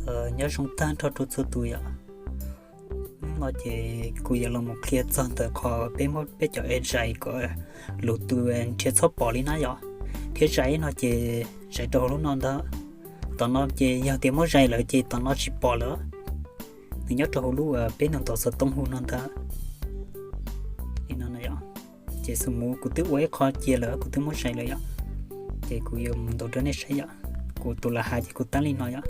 Nyob zoo tag nrho rau txhua tus yom. Hnub no ces kuv yuav los mus qhia txog ntawm qhov peb muab peb cov es zais kom lwm tus nrhiav txhob pom li na yom. Thiab zais no ces zais rau hauv lub no ntag. Tom no ces yog tias muab zais lawm ces tom no tsis pom lawm. Nws nyob rau hauv lub peb nws ntaus xov tooj hu no ntag. Li no yom. Ces xus mus kuv twb ua ib qho cia lawm, kuv twb muab zais lawm yom. Ces kuv yuav mus ntaus rau nej saib yom. Kuv tus las hav ces kuv tab li no yom.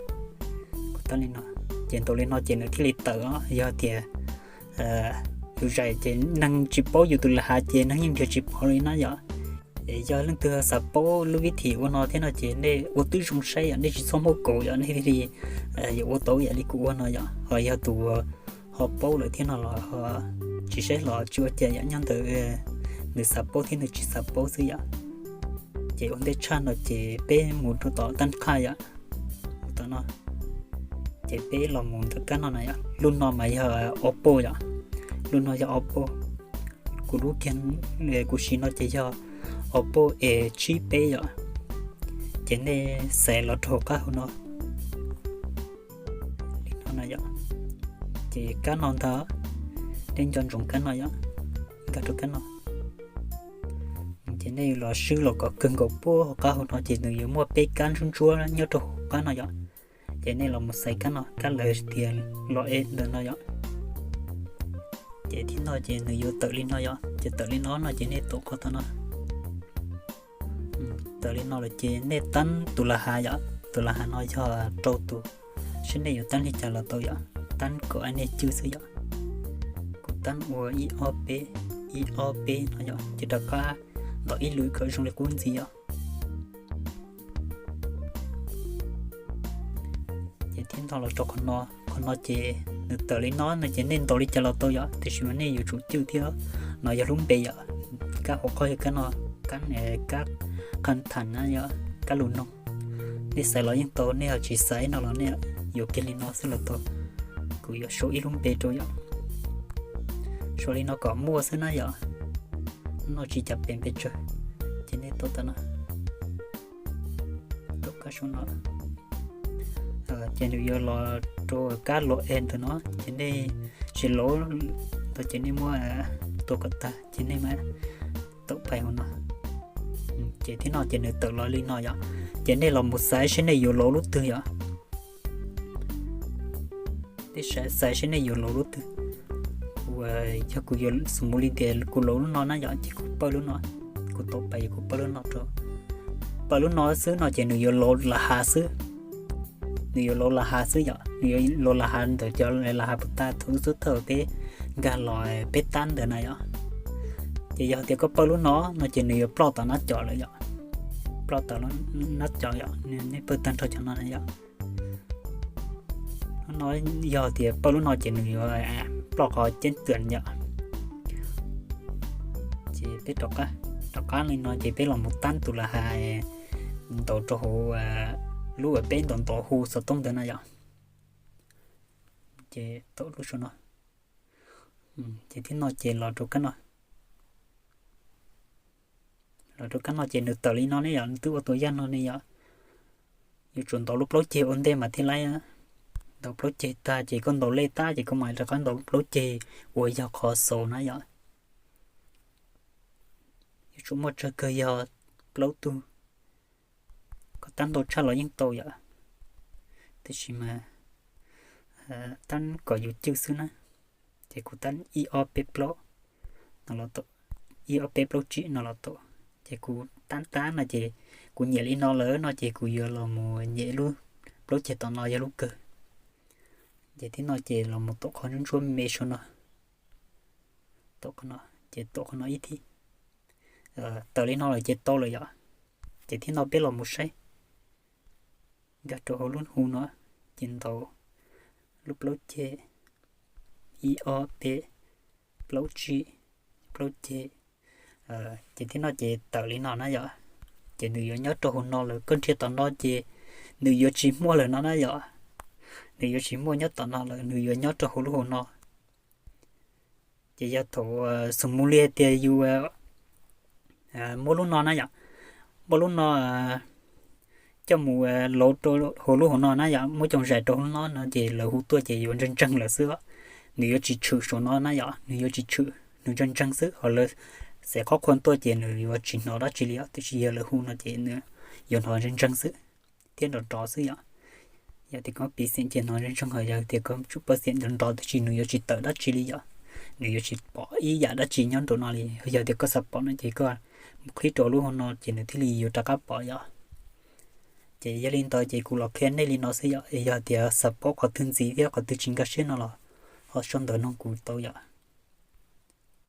Kuv tab li no. Ces ntaus li no ces nws thiaj li tawm os. Yog tias yus zais ces neeg tsis paub yus tus las hav ces neeg yeej nrhiav tsis pom li na yom. Es yog leej twg xav paub lub vib thim ua no thiab no ces nej ua tib zoo saib yom, nej tsis txhob muab kaus yom, nej thiaj li yuav ua tau yam li kuv ua no yom. Ho yog tus ho paub lawm thiab no los tsis saib los tsis ua cas yom, nyob ntawm nws xav paub thiab nws tsis xav paub xwb yom. Ces ua ntej tshaj no ces peb mus rau tom tab qhaj yom. Mus tom no ces peb los mus ntawm kab no na yom. Lub no mas yog Oppo yom. Lub no yog Oppo. Kuv lub kiag kuv siv no ces yog Oppo A tsib peb yom. Ces nej xaiv los rau hauv qab hauv no li no na yom. Ces kab no ntag, nej nco ntsoov kab no yom, nkag rau kab no. Ces nej los swb los kom kawg nkaus puag hauv qab hauv no ces nws yuav muaj peb kab ntsuab ntsuab nyob rau hauv qab no yom. Ces nej los mus xaiv kab no, kab lawv tias los es ntawm no yom. Ces thib no ces nws yuav tawm li no yom, ces tawm li no no ces nej taum qhov tom no. Tawm li no lawm ces nej tab tus las hav yom, tus las hav no yog rau tus, saib nej yuav tab li cas los tau yom, tab kom nej cwj xwb yom. Kuv tab ua ib ob peb, ib ob peb no yom, ces rov qab ntaus ib lwm kom zoo li qub ntxiv yom. Ces thiab nto los rau qhov no, qhov no ces nws tawm li no no ces nej ntaus li cas los tau yom, tiam sis mas nej yuav tsum cwj thiab. No yog lub npe yom, kab hauv qhov yog kab no, kab, kab qha thas na yom, kab lus noog. Nej xaiv los yeej tau, nej ho tsis xaiv no los nej yuav kiag li no xwb los tau. Kuv yuav sau ib lub npe rau yom. Sau li no kom muaj xwb na yom. No tsis cas pem pes tsawg, ces nej tau tas no. Tau kab sau no. Ces nws yuav los rau kab los es ntawm no, ces nej tsis lauv ntawd ces nej muab tua kom tag ces nej mam tau pais hauv no. Ces thib no ces nws tawm los li no yom. Ces nej los mus xaiv saib nej yuav lauv lub twg yom. Nej xaiv saib nej yuav lauv lub twg. Kuv, yog kuv yuav xus mus li tias kuv lauv lub no na yom, ces kuv pawj lub no. Kuv tau pais kuv pawj lub no rau. Pawj lub no xwb no ces nws yuav lauv las hav xwb. Nws yuav lauv las hav xwb yom, nws yuav lauv las hav ntawm cov las hav puas tas thaum xub thawj peb nkag los peb tab ntawd na yom. Ces yog tias koj pawj lub no no ces nws yuav ploj tom nab com lawm yom. Ploj tom nab com yom, nej pawj tag nrho cov no na yom. No yog tias pawj lub no ces nws yuav ploj qhov ceeb twm yom. Ces peb rov qab li no ces peb los mus tab tus las hav ntaus rau hauv lub uas peb ntaus ntaus hu xov tooj ntawd na yom. Ces tau lub sau no. Ces thib no ces los rau kab no. Los rau kab no ces nws tawm li no ne yom, nws twb ua tus yaj no ne yom. Yuav tsum ntaus lub plaub ceg ua ntej mas thiaj laib. Ntaus plaub ceg tag ces koj ntaus lej tab ces koj mam rov qab ntaus lub plaub ceg uas yog qhov xaus na yom. Yuav tsum muaj tsawg kawg yog plaub tug. Koj tab ntau tshaj los yeej tau yom. Tiam sis mas tab kom yus cwj xwb na. Ces kuv tab ib ob peb plaub no los tau, ib ob peb plaub tsib no los tau. Ces kuv tab tab no ces kuv nyiam li no lawm no ces kuv yuav los mus nyem lub plaub ceg tom no yog lub kawg. Ces thib no ces los mus tom qhov ntsuab ntsuab me sau no. Tom qhov no, ces tom qhov no ib thib. Tawm li no lawm ces tau lawm yom. Ces thib no peb los mus saib. Nkag rau hauv lub hu no, ces ntaus lub plaub ceg, ib ob peb, plaub tsib, plaub ceg. Ces thib no ces tawm li no na yom. Ces nws yuav nyob rau hauv no lawm, koj nrhiav tom no ces nws yuav tsis muaj lawm no na yom. Nws yuav tsis muaj nyob tom no lawm, nws yuav nyob rau hauv lub hu no. Ces yog thaum xus mus li hais tias yus muab lub no na yom, muab lub no, coj mus lauv rau hauv lub hauv no na yom, muab coj zais rau hauv no no ces lawv hu tuaj ces yuav ntseeg ntseeg lawm xwb os. Nws yuav tsis tshwm saum no na yom, nws yuav tsis tshwm, nws ntseeg ntseeg xwb. Ho lawv xeem qhov qhuas tuaj ces nws yuav tsis hnov dab tsi li os, tiam sis yog lawv hu no ces nws yuav hnov ntseeg ntseeg xwb thiab nrov nrov xwb yom. Yog tias koj piv xeem ces hnov ntseeg ntseeg, ho yog tias koj tsuj pab xeem nrov nrov tiam sis nws yuav tsis tawm dab tsi li yom, nws yuav tsis pom ib yam dab tsi nyob nraum no li. Yog tias koj xav pom no ces koj mus qhib rau lub hauv no ces nws thiaj li yuav rov qab pom yom. Ces yog li ntawd ces kuv los qhia nej li no xwb yom. Yog tias xav paub qhov twg ntxiv thiab qhov twg tsis nkag siab no los ho sau ntawv nug kuv tau yom.